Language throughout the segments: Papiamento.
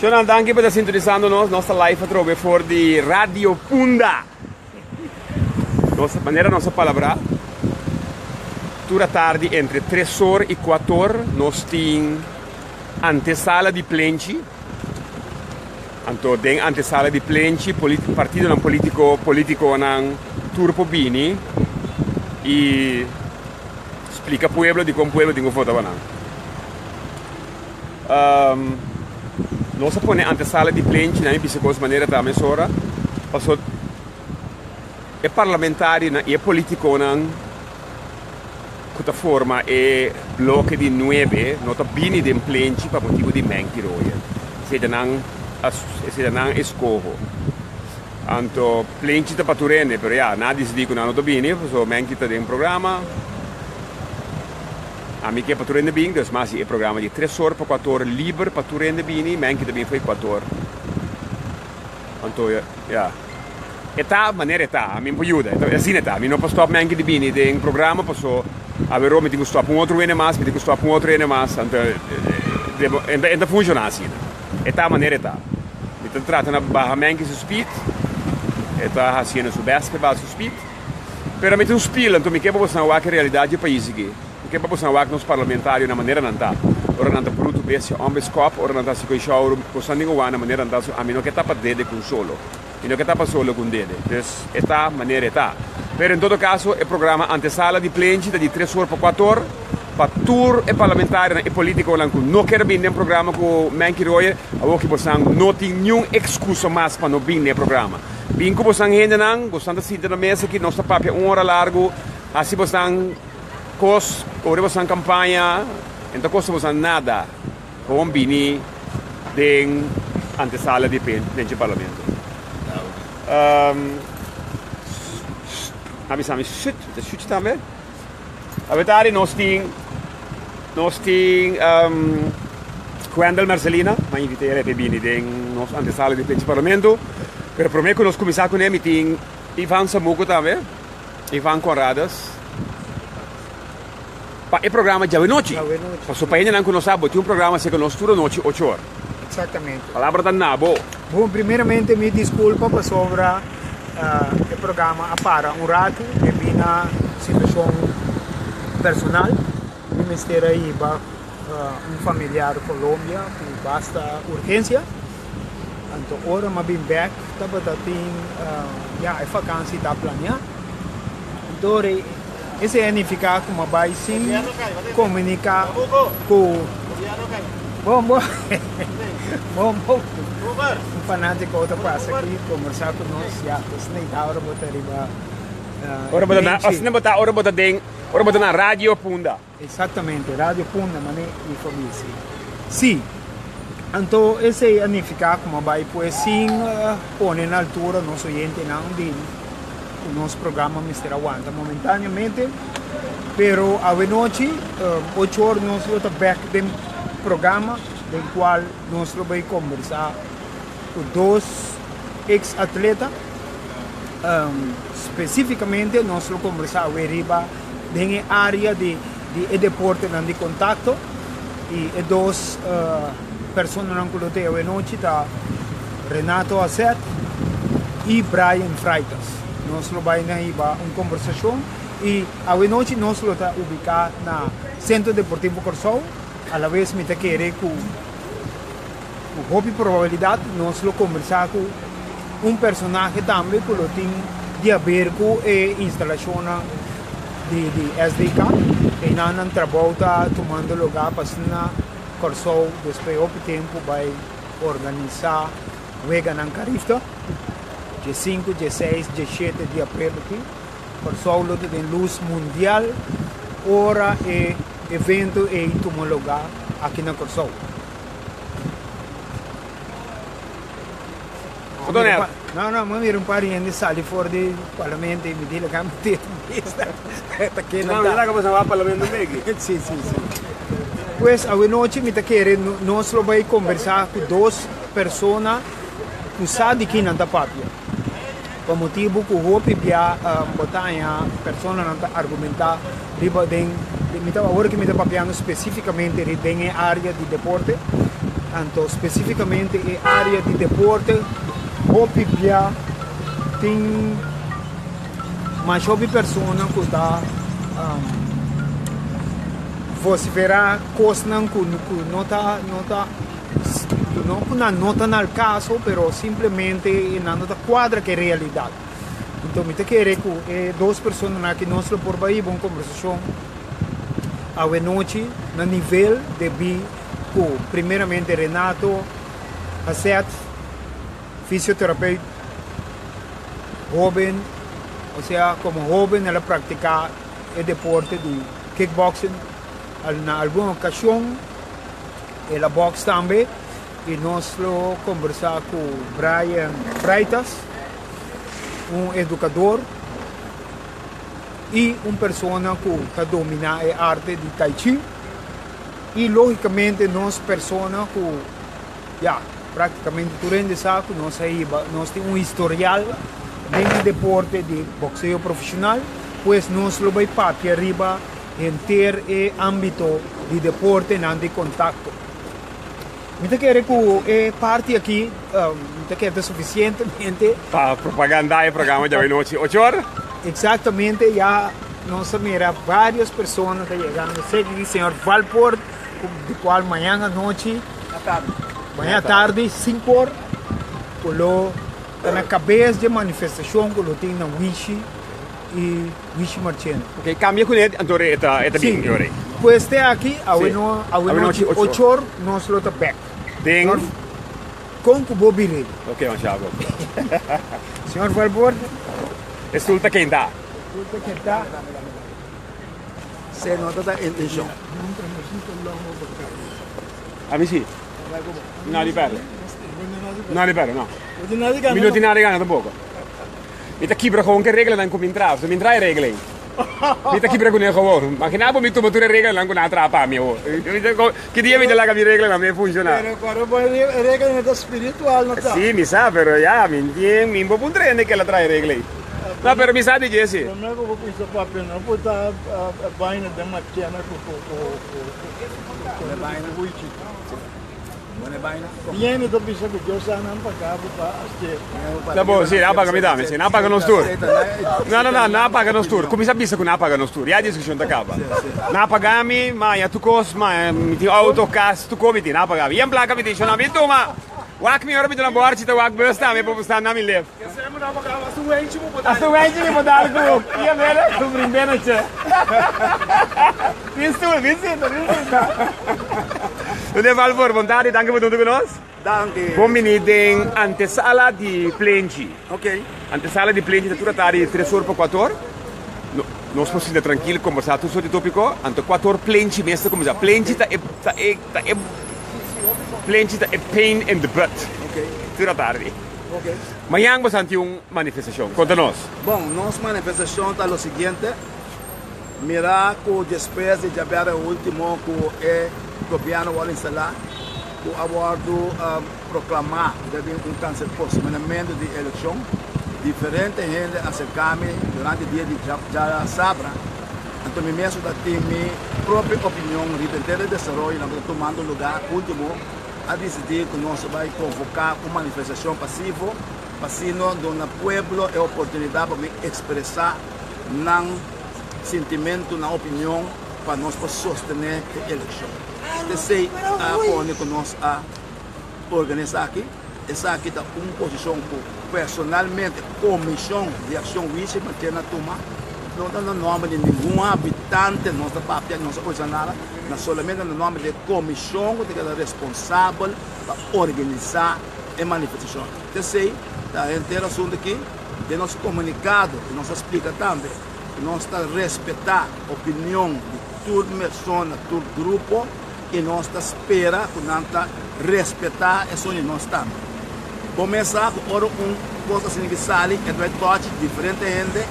Shonan, danki pa ta sintonisando nos. Nos ta live atrobe for di Radio Punda. Nos, manera nos a palabrá, tur atardi entre tres or i kuator nos tin antesala di plenchi. Anto den antesala di plenchi partidonan politico, politiconan tur por bini i splica pueblo dikon pueblo tin ku vota pa nan. Nos a pone antesala di plenchi nan i bisa kos manera ta mesora paso e parlamentarionan i e politiconan ku ta forma e bloke di nuebe no ta bini den plenchi pa motibu di Menki Royer. Esei ta nan esei ta nan eskoho. Anto plenchi ta pa tur hende, pero ya, nan a disidí ku nan no ta bini pasobra Menki ta den programa. Ami ke pa tur hende bin, dus mas di e programa di tres or pa kuater or liber pa tur hende bini, Menki ta bin for e kuater or. Anto ya. E ta manera e ta, ami por yuda, e ta asina e ta. Mi no por stop menki di bini den programa paso aweró mi tin ku stop un otro hende mas, mi tin ku stop un otro hende mas, anto e ta funshoná asina. E ta manera e ta. Mi ta trata na baha menki su speed, e ta hasiendo su best pa e baha su speed, pero mi tin un spiel, anto mi ke pa boso nan wak e realidat di e pais aki. Mi ke pa boso nan wak nos parlamentario na manera nan ta. Ora nan ta brutu, bestia, homber, skòp, ora nan ta hasi koishòuru, boso nan tin ku wak na manera nan ta, so ami no ke tapa dede ku un solo. I no ke tapa solo ku un dede. Dus e ta manera e ta. Pero en todo kaso e programa Antesala di Plenchi ta di tres or pa kuater or pa tur e parlamentarionan i politikonan ku no kier bin den programa ku Menky Royer. Awor ki bosan no tin niun ekskusa mas pa no bin den e programa. Bin ku bosan hendenan, bosan ta sinta na mesa aki, nos ta papia un ora largu, hasi bosan kos, kore bosan kampaña, e no ta kosta bosan nada. Kon bini den antesala di Plenchi Parlamento? A bisa mi shut, mi ta shut tambe. Awetari nos tin nos tin Gwendel Mercelina, mi a invita el pa e bini den nos antesala di Plenchi Parlamento. Pero prome ku nos kuminsá kuné mi tin Ivan Samuco tambe, Ivan Conradas. Pa e programa djawe-nochi. Pasobra pa hendenan ku no sa, bo tin un programa seka nos tur anochi ocho or. Exactamente. Palabra ta na bo. Bon, primeramente mi disculpa pasobra e programa a para un ratu debí na situacion personal. Mi mester a hiba un familiar Colombia ku basta urgencia. Anto ora mi a bin bek tabata tin ya e vakantie ta planea. Anto Esei a nifiká ku mi a bai sin komuniká ku Bon bon Bon bon Un fanátiko ta pasa aki kombersá ku nos ya ta snita ora bo ta riba Ora bo ta na asina bo ta ora bo ta den ora bo ta na Radio Punda. Exactamente, Radio Punda mane mi for bisa. Sí, anto esei a nifiká ku mi a bai pues sin pone na altura nos oyentenan di ku nos programa mester a wanta momentáneamente, pero awenochi ocho or nos lo ta bèk den programa den kual nos lo bai kombersá ku dos eks atleta. Spesífikamente nos lo kombersá awe riba den e área di e deportenan di kontakto i e dos personanan ku lo ta awenochi ta Renato Asset i Brian Freitas. Nos lo bai na hiba un kombersashon i awenochi nos lo ta ubiká na Sentro Deportivo Kòrsou. Alabes mi ta kere ku ku hopi probabilidat nos lo kombersá ku un personahe tambe ku lo tin di haber ku e instalashonnan di di SDK. Einan nan trabou ta tumando lugá pa asina Kòrsou despues hopi tempu bai organisá weganan Carifta dje sinku, dje seis, dje shete di aprel aki. Kòrsou lo ta den lus mundial ora e evento ei tuma lugá aki na Kòrsou. No, no, mi mira un par di hende sali for di parlamento y mi di laga mi tira un bista. Ta keda No, laga boso wak parlamento un beki. Si, si, si. Pues awenochi mi ta kere nos lo bay combersa cu dos persona cu sa di ki nan ta papia. Pa motibu cu hopi bia bo ta haña personanan ta argumenta riba den, mi ta awor ki mi ta papiando specificamente den e area di deporte. Anto spesífikamente e área di deporte hopi bia tin masha hopi persona ku ta vosiferá kosnan ku no ta no ta no ku nan no ta na al kaso pero simplemente nan no ta kuadra ku e realidat. Anto mi ta kere ku e dos personanan aki nos lo por bai hiba un kombersashon awe nochi na nivel debí ku primeramente Renato Haseth, fisioterapeut hoben, osea komo hoben el a praktiká e deporte di kickboxing, na algun okashon el a boks tambe i nos lo kombersá ku Brian Freitas, un edukador i un persona ku ta dominá e arte di Tai Chi. I lógikamente nos persona ku ya práktikamente tur hende sa ku nos a hiba, nos tin un historial den e deporte di bokseo profeshonal, pues nos lo bai papia riba henter e ámbito di deportenan di kontakto. Mi ta kere ku e parti aki mi ta kere ta sufisientemente. Pa propagandá e programa djawe nochi ocho or. Eksaktamente, ya nos a mira vários persona ta yegando serka di señor Valpoort, di kual mañan anochi, mañan atardi sinku or, ku lo ta na kabes di e manifestashon ku lo tin na Wishi i Wishi Marchena. Ok, kambia kuné anto e ta e ta bin Sí, pues te aki awe no awe nochi ocho or nos lo ta bek. Den. Kon ku bo biri? Ok, masha bo. Señor Valvoorde. E stoel ta kenta. Stoel ta kenta. Se no ta ta intencion. Ami si. No di perde. No di perde, no. Mi no tin nada di gana tampoco. Mi ta kibra gewoon ku e reglanan ku mi traha. Pasobra mi traha e regla ei. Mi ta kibra kuné gewoon. Imagina bo mi tuma tur e reglanan ku nan a traha pa mi awor. Ki dia mi ta laga mi reglanan mi funshoná? Pero cuando bo e reglanan ta spiritual no ta. Sí, mi sa, pero ya, mi ntien, mi bo puntra hende kel a traha e regla ei. No, pero mi sa di dje si. Prome ku bo kuminsá papia no por ta baina den machena ku ku ku ku wichi. Viene ta bisa ku Dios a nan paga bo pa hacié. Ta bon, sí, nan a paga mi tambe, sí, nan a paga nos tur. No, no, no, nan a paga nos tur. Kuminsá bisa ku nan a paga nos tur, ya e diskushon ta kaba. Nan a paga mi, maña tur kos, maña mi tin outo, kas, tur kos mi tin, nan a paga mi. Yen plaka mi tin, shona mi tuma. Wak mi ora mi ta na bòrchi ta wak bus tambe pa bo sta na mi lef. Hasta wenchi mi por dal ku ia bere ku brimbena che. Bin stoel, bin sinta, bin sinta. Meneer Valvoort, bon tardi, danki pa duntu ku nos. Danki. Bon bini den antesala di Plenchi. Ok. Antesala di Plenchi ta tur atardi di tres or pa kuater or. Nos por sinta trankil, kombersá tur sort di topiko. Anto kuater or Plenchi mes ta kuminsá. Plenchi ta e, ta e, ta e, Plenchi ta e pain in the butt. Ok. Tur atardi. Ok. Mañan boso tin un manifestashon. Konta nos. Bon, nos manifestashon ta lo siguiente. Mira ku despues di djabièrnè último ku e gobièrnu wòrdu instalá, ku a wòrdu proklamá ku ta bin un posponementu di elekshon, diferente hende a serká mi durante dia di djasabra. Anto mi mes ta tin mi propio opinion riba henter e desaroyonan ku ta tumando lugá último. A disidí ku nos ta bai konvoká un manifestashon pasivo pa asina duna pueblo e oportunidat pa bin ekspresá nan sintimentu, nan opinion pa nos por sostené e elekshon. Esei a pone ku nos a organisá aki. Esaki ta un posishon ku personalmente Komishon di Akshon Huisio Marchena a tuma. No ta na nòmber di ningun habitante nos ta papia, nos a organisá nada, na solamente na nòmber di e komishon ku ta keda responsabel pa organisá e manifestashon. P'esei ta henter asuntu aki. Den nos komunikado nos a splika tambe ku nos ta respetá opinion di tur persona, tur grupo i nos ta spera ku nan ta respetá esun di nos tambe. Bo mes sa ku ora un kos asina ki sali e ta bai tòchi diferente hende,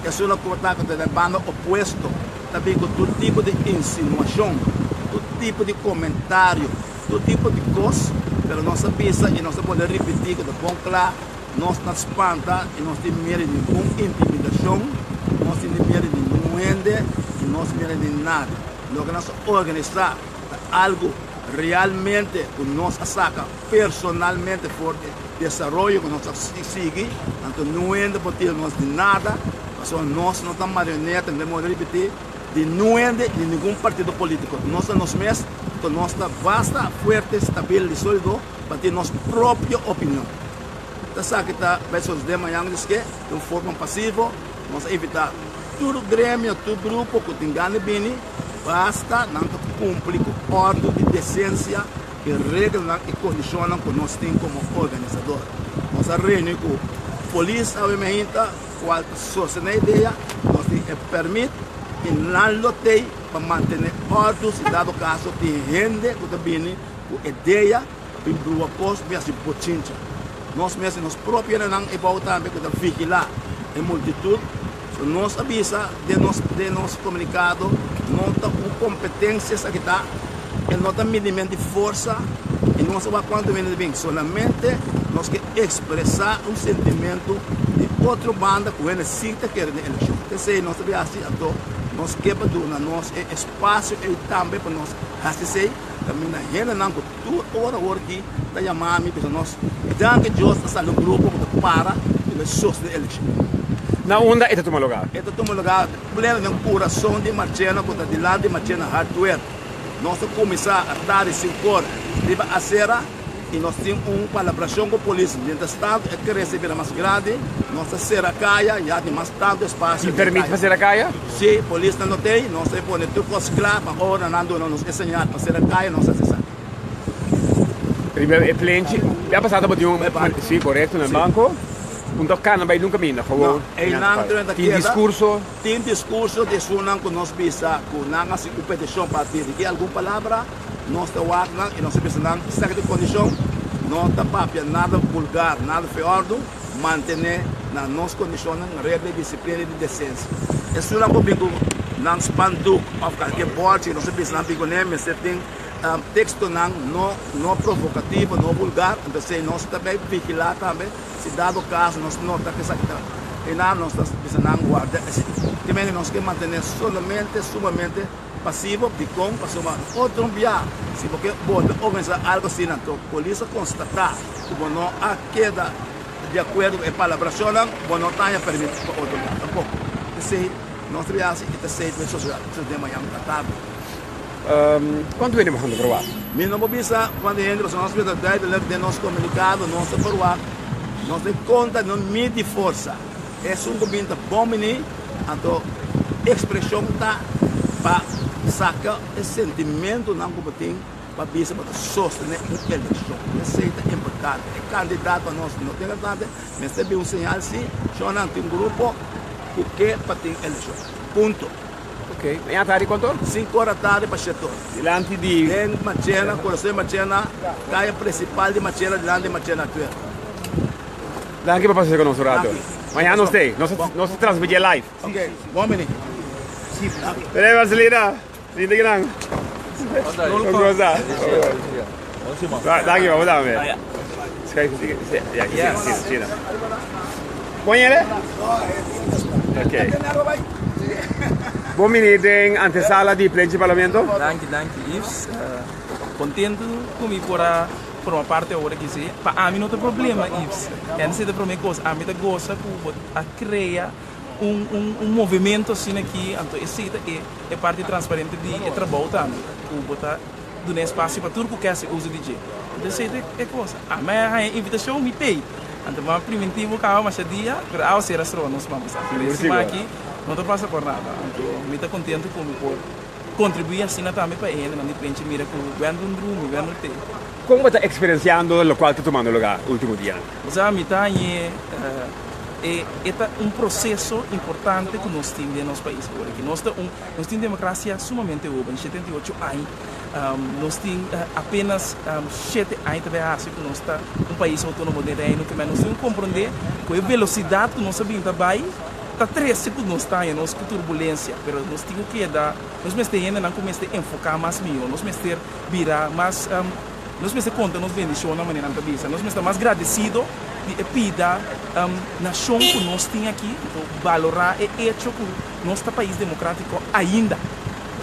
esun ku ta ku ta den banda opuesto ta bin ku tur tipo di insinuashon, tur tipo di komentario, tur tipo di kos, pero nos a bisa i nos ta bolbe ripití ku ta bon kla. Nos ta spanta i nos tin miedu di ningun intimidacion, nos tin miedu di ningun hende i nos miedu di nada. Loke nos a organisa ta algu Realmente ku nos a saka personalmente for di desaroyo ku nos a sigui, anto no hende por tira nos di nada, pasobra nos no ta marioneta, mi ta ripití, di no hende ni ningun partido polítiko. Nos ta nos mes, anto nos ta basta fuerte, stabil i sólido pa tin nos propio opinion. Ta esaki ta bai sosodé mañana disk'é den un forma pasivo. Nos a invitá tur gremio, tur grupo ku tin gana di bini, basta nan ta kumpli ku òrdu di desensia i reglanan i kondishonnan ku nos tin komo organisador. Nos a reuní ku polis awe meinta, kual ta sostené idea, nos tin e pèrmit i nan lo tei pa mantené òrdu si dado kaso tin hende ku ta bini ku idea pa bin brua kos, bin hasi bochincha. Nos mes nos propio hendenan e bou tambe ku ta vigilá e multitut. So nos a bisa den nos den nos komunikado no ta un kompetensia esaki ta, e no ta midiment di forsa i nos a wak kuantu hende ta bin. Solamente nos ke ekspresá un sentimentu di otro banda ku hende si ta kere den elekshon. P'esei nos ta bin hasi anto nos ke pa duna nos e espasio ei tambe pa nos hasi esei kaminda hendenan ku Tur ora awor ki ta yama mi bisa nos, Danki Dios ta sali un grupo ku ta para i lo sostene e elekshon. Na unda e ta tuma lugar? E ta tuma lugar pleno den kurason di Marchena ku ta dilanti Marchena Hardware. Nos ta kuminsá atardi sinkor riba asera i nos tin un palabrashon ku polis. Mientras tantu e krese bira mas grandi, nos ta sera kaya ya tin mas tantu espasio Tin den permit kaya. pa sera kaya? Si, polisnan no t'ei, nos ta pone tur kos kla pa ora nan duna nos e señal pa sera kaya, nos ta hasi esaki. Riba e plenchi, ya pasá tabatin un, Bai banko. si, korekto, na Si. banko, un ta kana bai nunka minda, No, gewoon einan tur nan ta tin keda. diskurso. Tin diskurso di esunnan ku nos bisa ku nan hasi un petishon pa dirigí algun palabra, nos ta wak nan i nos ta bisa nan esaki ta e kondishon, no ta papia nada vulgar, nada feòrdu. Mantené na nos kondishonnan regla di disiplina i di desensia. Esunnan ku bin ku nan spandoek òf kalke bòrchi, nos a bisa nan bin kuné, mester tin tekstonan no no provokativo, no vulgar. Anto esei nos ta bai vigilá tambe, si dado kaso nos nota ku esaki ta einan, nos ta bisa nan warda esei. Te mende nos ke mantené solamente sumamente pasivo. Dikon? Pasobra otro bia si bo ke bolbe organisá algu asina, anto polis a konstatá ku bo no a keda di akuerdo ku e palabrashonnan, bo no ta haña permit pa otro lugá tampoko. P'esei nos ta bin hasi e ta sei ku e sosiedat den mañan ta tardi. Kuantu hende bo handa proba? Mi no por bisa kuantu hende pasobra nos mester duidelijk den nos komunikado nos ta proba, nos ta konta no midi forsa. Esun ku bin ta bon bini, anto ekspreshon ta pa saka e sentimentunan ku bo tin. Pa bisa bo ta sostené un elekshon. Esei ta importante. E kandidat pa nos no tin importante, mester bin un señal si shonnan tin un grupo ku ke pa tin elekshon. Punto. Ok. Mañana tardi kuantu or? Sinku ora tardi pa shete or. Dilanti di. Den Marchena, Kurason di Marchena, kaya prinsipal di Marchena dilanti di Marchena Tuer. Danki pa pasa ku nos un rato. Danki. Mañana nos ta ei. Nos ta transmitié live. Ok. Bon bini. Bene Marcelina. Sinti ki nan. Con cosa? Danki pa dame. Schrijf ja, ja, sí, sí, sí. Bon yere? Ok. Bon bini den antesala di Plenchi Parlamento. Danki, danki Yves. Contento cu mi por a forma parte awor aki. Si, pa ami no ta problema Yves. Esey ta prome cos. Ami ta goza cu bo a crea un un un movimento asina aki. Anto esey ta e. E parti transparente di e trabou tambe, ku bo ta duna espasio pa tur ku ke hasi uso di dje. Anto esei ta e kos. Ami a haña invitashon, mi t'ei. Anto bo a primintí bo kaba masha dia, pero awe sera stroba nos mama sa. Pero e siman aki no ta pasa por nada. Anto mi ta kontento ku mi por kontribuí asina tambe pa e hendenan di plenchi mira ku Wendel drumi, Wendel t'ei. Kon bo ta eksperensiando lokual ta tumando lugá último dianan? Osea mi ta hañ'é e e ta un proseso importante ku nos tin den nos pais awor aki. Nos ta un nos tin demokrasia sumamente hoben, 78 aña. Nos tin apenas shete aña ta bai hasi ku nos ta un pais outónomo den Reino ke nos tin ku komprondé ku e velosidat ku nos a bin ta bai ta trese ku nos ta haña nos ku turbulensia, pero nos tin ku keda nos mester hendenan ku mester enfoká mas mihó, nos mester bira mas. Nos mester konta nos bendishonnan manera nan ta bisa. Nos mester ta mas gradesido di e pida nashon ku nos tin aki, balorá e echo ku nos ta pais demokratiko ainda.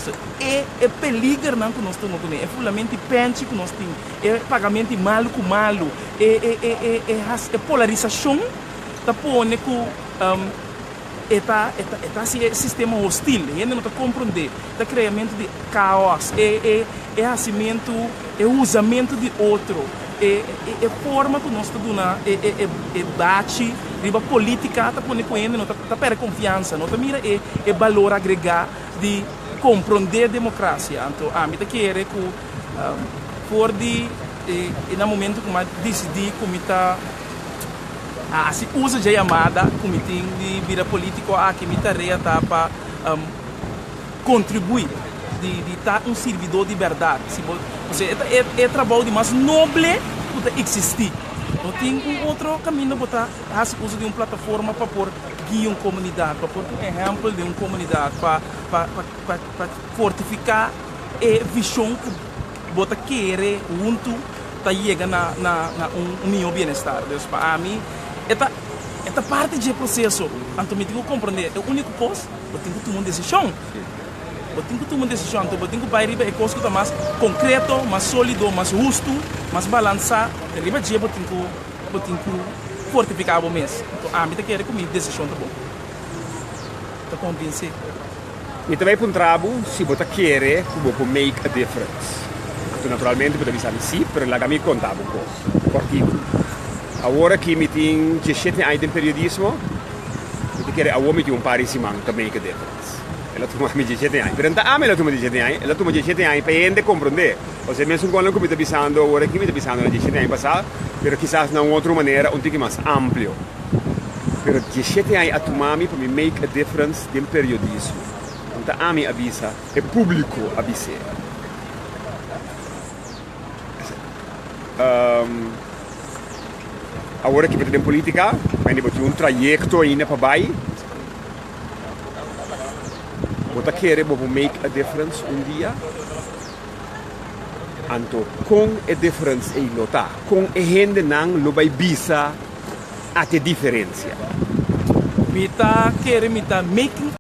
Pasobra e e peligernan ku nos tuma kuné, e fulamento di pènchi ku nos tin, e pagamento di malu ku malu, e e e e e has e polarisashon ta pone ku e ta e ta e ta hasi e sistema hostil, hende no ta komprondé, ta kreamentu di kaos, e e e hasimentu, e usamentu di otro, e e forma ku nos ta duna e e e bachi riba politika ta pone ku hende no ta ta pèrdè konfiansa, no ta mira e e balor agregá di komprondé demokrasia. Anto ami ta kere ku for di e na momento ku mi a disidí ku mi ta hasi uso dje yamada ku mi tin di bira polítiko aki, mi tarea ta pa kontribuí, di di ta un sirbidó di bèrdat. Si bo, pasobra e ta e trabou di mas noble ku ta eksistí. No tin un otro kaminda bo ta hasi uso di un plataforma pa por guia un komunidat, pa por un ehèmpel den un komunidat, pa pa pa pa fortifiká e vishon ku bo ta kere huntu ta yega na na na un mihó bienestar. Dus pa ami e ta e ta parti dje proseso. Anto mi tin ku komprondé e úniko kos, bo tin ku tuma un desishon. Bo tin ku tuma un desishon, anto bo tin ku bai riba e kos ku ta mas konkreto, mas sólido, mas hustu, mas balansá. Riba dje bo tin ku bo tin ku fortifiká bo mes. Anto ami ta kere ku mi desishon ta bon. Ta konvinsé. Mi ta bai puntra bo si bo ta kere ku bo por make a difference. Anto naturalmente bo ta bisa mi si, pero laga mi konta bo un kos kòrtitu. Awor aki mi tin diesshete aña den periodismo, mi ta kere awor mi tin un par di siman ta make a difference. El a tuma mi diesshete aña, pero no ta ami el a tuma diesshete aña, el a tuma diesshete aña pa e hende komprondé. Osea mesun kos ku mi ta bisando awor aki mi ta bisando na diesshete aña pasá, pero kisas na un otro manera un tiki mas amplio. Pero diesshete aña a tuma mi pa mi make a difference den periodismo. No ta ami a bisa, e públiko a bis'é. Awor aki bo ta den polítika, bo tin un trayekto ainda pa bai. Bo ta kere bo por make a difference un dia? Anto kon e difference ei lo ta? Kon e hendenan lo bai bisa ate diferencia? Mi ta kere mi ta making.